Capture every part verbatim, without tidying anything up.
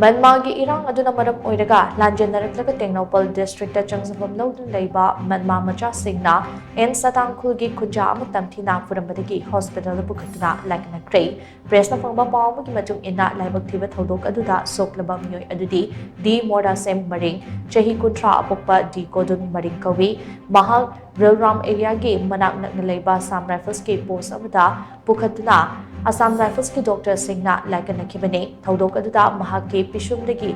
ꯃꯟꯃꯥꯒꯤ ꯏꯔꯥꯡ ꯑꯗꯨꯅ ꯃꯔꯝ ꯑꯣꯏꯔꯒ ꯂꯥꯟꯖꯦꯟꯅꯔꯛꯂꯒ ꯇꯦꯡꯅꯧꯄꯜ ꯗꯤꯁꯇ꯭ꯔꯤꯛꯇ ꯆꯪꯖꯐꯝ ꯂꯧꯗꯨꯅ ꯂꯩꯕ ꯃꯟꯃꯥ ꯃꯆꯥꯁꯤꯡꯅ ꯑꯦꯟ ꯁꯇꯥꯡꯈꯨꯜꯒꯤ ꯈꯨꯟꯖꯥ ꯑꯃ ꯇꯝꯊꯤꯅ ꯐꯨꯔꯝꯕꯗꯒꯤ ꯍꯣꯁꯄꯤꯇꯥꯜꯗ ꯄꯨꯈꯠꯇꯨꯅ ꯂꯥꯏꯀꯠꯅꯈ꯭ꯔꯦ꯫ ꯄ꯭ꯔꯦꯁꯅ ꯐꯪꯕ ꯄꯥꯎ ꯑꯃꯒꯤ ꯃꯇꯨꯡ ꯏꯟꯅ, ꯂꯥꯏꯕꯛ ꯊꯤꯕ ꯊꯧꯗꯣꯛ ꯑꯗꯨꯗ ꯁꯣꯛꯂꯕ ꯃꯤꯑꯣꯏ ꯑꯗꯨꯗꯤ ꯗꯤ ꯃꯣꯔꯥꯁꯦꯝ ꯃꯔꯤꯡ, ꯆꯍꯤ ꯀꯨꯟꯊ꯭ꯔꯥ ꯑꯄꯣꯛꯄ ꯗꯤ ꯀꯣꯗꯨꯟ ꯃꯔꯤꯡ ꯀꯧꯏ꯫ ꯃꯍꯥꯛ ꯔꯤꯜꯔꯥꯝ ꯑꯦꯔꯤꯌꯥꯒꯤ ꯃꯅꯥꯛ ꯅꯛꯅ ꯂꯩꯕ ꯑꯁꯥꯝ ꯔꯥꯏꯐꯜꯁꯀꯤ ꯄꯣꯁ ꯑꯃꯗ ꯄꯨꯈꯠꯇꯨꯅ ꯑꯁꯥꯝ ꯔꯥꯏꯐꯜꯁꯀꯤ ꯗꯣꯛꯇꯔꯁꯤꯡꯅ ꯂꯥꯏꯀꯠꯅꯈꯤꯕꯅꯤ꯫ ꯊꯧꯗꯣꯛ ꯑꯗꯨꯗ ꯃꯍꯥꯛꯀꯤ ꯄꯤꯁꯨꯝꯗꯒꯤ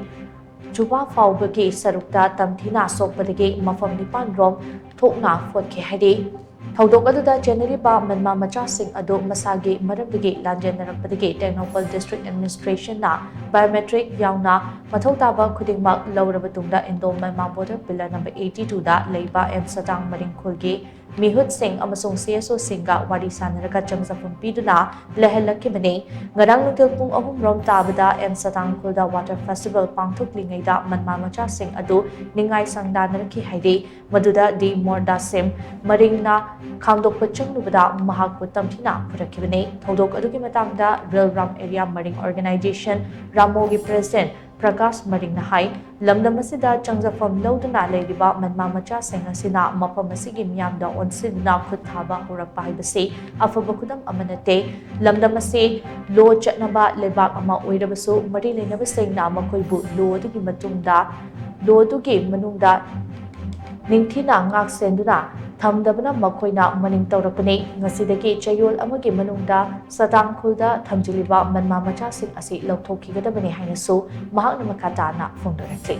ꯆꯨꯕꯥ ꯐꯥꯎꯕꯒꯤ ꯁꯔꯨꯛꯇ ꯇꯝꯊꯤꯅ ꯁꯣꯛꯄꯗꯒꯤ ꯃꯐꯝ ꯅꯤꯄꯥꯟ ꯔꯣꯝ ꯊꯣꯛꯅ ꯐꯣꯠꯈꯤ ꯍꯥꯏꯔꯤ꯫ ꯊꯧꯗꯣꯛ ꯑꯗꯨꯗ ꯆꯦꯟꯅꯔꯤꯕ ꯃꯟꯃꯥ ꯃꯆꯥꯁꯤꯡ ꯑꯗꯨ ꯃꯁꯥꯒꯤ ꯃꯔꯝꯗꯒꯤ ꯂꯥꯟꯖꯦꯟꯅꯔꯛꯄꯗꯒꯤ ꯇꯦꯡꯅꯧꯄꯜ ꯗꯤꯁꯇ꯭ꯔꯤꯛ ꯑꯦꯗꯃꯤꯅꯤꯁꯇ꯭ꯔꯦꯁꯟꯅ ꯕꯥꯏꯑꯣꯃꯦꯇ꯭ꯔꯤꯛ ꯌꯥꯎꯅ ꯃꯊꯧ ꯇꯥꯕ ꯈꯨꯗꯤꯡꯃꯛ ꯂꯧꯔꯕ ꯇꯨꯡꯗ Indo Myanmar border pillar number eighty ꯇꯨꯗ ꯂꯩꯕ ꯑꯦꯟ ꯁꯇꯥꯡ ꯃꯔꯤꯡ ꯈꯨꯜꯒꯤ ꯃꯤꯍꯨꯠꯁꯤꯡ ꯑꯃꯁꯨꯡ ꯁꯤ ꯑꯦꯁ ꯑꯣꯁꯤꯡꯒ ꯋꯥꯔꯤ ꯁꯥꯅꯔꯒ ꯆꯪꯖꯐꯝ ꯄꯤꯗꯨꯅ ꯂꯩꯍꯜꯂꯛꯈꯤꯕꯅꯤ꯫ ꯉꯔꯥꯡ ꯅꯨꯡꯊꯤꯜ ꯄꯨꯡ ꯑꯍꯨꯝ ꯔꯣꯝ ꯇꯥꯕꯗ ꯑꯦꯟ ꯁꯇꯥꯡ ꯈꯨꯜꯗ ꯋꯥꯇꯔ ꯐꯦꯁꯇꯤꯚꯦꯜ ꯄꯥꯡꯊꯣꯛꯂꯤꯉꯩꯗ ꯃꯟꯃꯥ ꯃꯆꯥꯁꯤꯡ ꯑꯗꯨ ꯅꯤꯡꯉꯥꯏ ꯁꯪꯗꯥꯅꯔꯛꯈꯤ ꯍꯥꯏꯔꯤ꯫ ꯃꯗꯨꯗ ꯗꯤ ꯃꯣꯔꯗꯥꯁꯤꯝ ꯃꯔꯤꯡꯅ ꯈꯥꯝꯗꯣꯛꯄ ꯆꯪꯂꯨꯕꯗ ꯃꯍꯥꯛꯄꯨ ꯇꯝꯊꯤꯅ ꯐꯨꯔꯛꯈꯤꯕꯅꯤ꯫ ꯊꯧꯗꯣꯛ ꯑꯗꯨꯒꯤ ꯃꯇꯥꯡꯗ ꯔꯤꯜꯔꯥꯝ ꯑꯦꯔꯤꯌꯥ ꯃꯔꯤꯡ ꯑꯣꯔꯒꯅꯥꯏꯖꯦꯁꯟ, ꯔꯥꯃꯣꯒꯤ ꯄ꯭ꯔꯦꯁꯤꯗꯦꯟꯠ ꯄ꯭ꯔꯀꯥꯁ ꯃꯔꯤꯡꯅ ꯍꯥꯏ, ꯂꯝꯗꯝ ꯑꯁꯤꯗ ꯆꯪꯖꯐꯝ ꯂꯧꯗꯨꯅ ꯂꯩꯔꯤꯕ ꯃꯟꯃꯥ ꯃꯆꯥꯁꯤꯡ ꯑꯁꯤꯅ ꯃꯐꯝ ꯑꯁꯤꯒꯤ ꯃꯤꯌꯥꯝꯗ ꯑꯣꯟꯁꯤꯟꯗꯨꯅ ꯈꯨꯠ ꯊꯥꯕ ꯍꯧꯔꯛꯄ ꯍꯥꯏꯕꯁꯤ ꯑꯐꯕ ꯈꯨꯗꯝ ꯑꯃ ꯅꯠꯇꯦ꯫ ꯂꯝꯗꯝ ꯑꯁꯤ ꯂꯣ ꯆꯠꯅꯕ ꯂꯩꯕꯥꯛ ꯑꯃ ꯑꯣꯏꯔꯕꯁꯨ, ꯃꯔꯤ ꯂꯩꯅꯕꯁꯤꯡꯅ ꯃꯈꯣꯏꯕꯨ ꯂꯣ ꯑꯗꯨꯒꯤ ꯃꯇꯨꯡꯗ, ꯂꯣ ꯑꯗꯨꯒꯤ ꯃꯅꯨꯡꯗ ꯅꯤꯡꯊꯤꯅ ꯉꯥꯛ ꯁꯦꯟꯗꯨꯅ ꯊꯝꯗꯕꯅ ꯃꯈꯣꯏꯅ ꯃꯅꯤꯡ ꯇꯧꯔꯛꯄꯅꯤ꯫ ꯉꯁꯤꯗꯒꯤ ꯆꯌꯣꯜ ꯑꯃꯒꯤ ꯃꯅꯨꯡꯗ ꯁꯇꯥꯡꯈꯨꯜꯗ ꯊꯝꯖꯤꯜꯂꯤꯕ ꯃꯟꯃꯥ ꯃꯆꯥꯁꯤꯡ ꯑꯁꯤ ꯂꯧꯊꯣꯛꯈꯤꯒꯗꯕꯅꯤ ꯍꯥꯏꯅꯁꯨ ꯃꯍꯥꯛꯅ ꯃꯈꯥ ꯇꯥꯅ ꯐꯣꯡꯗꯣꯔꯛꯈꯤ꯫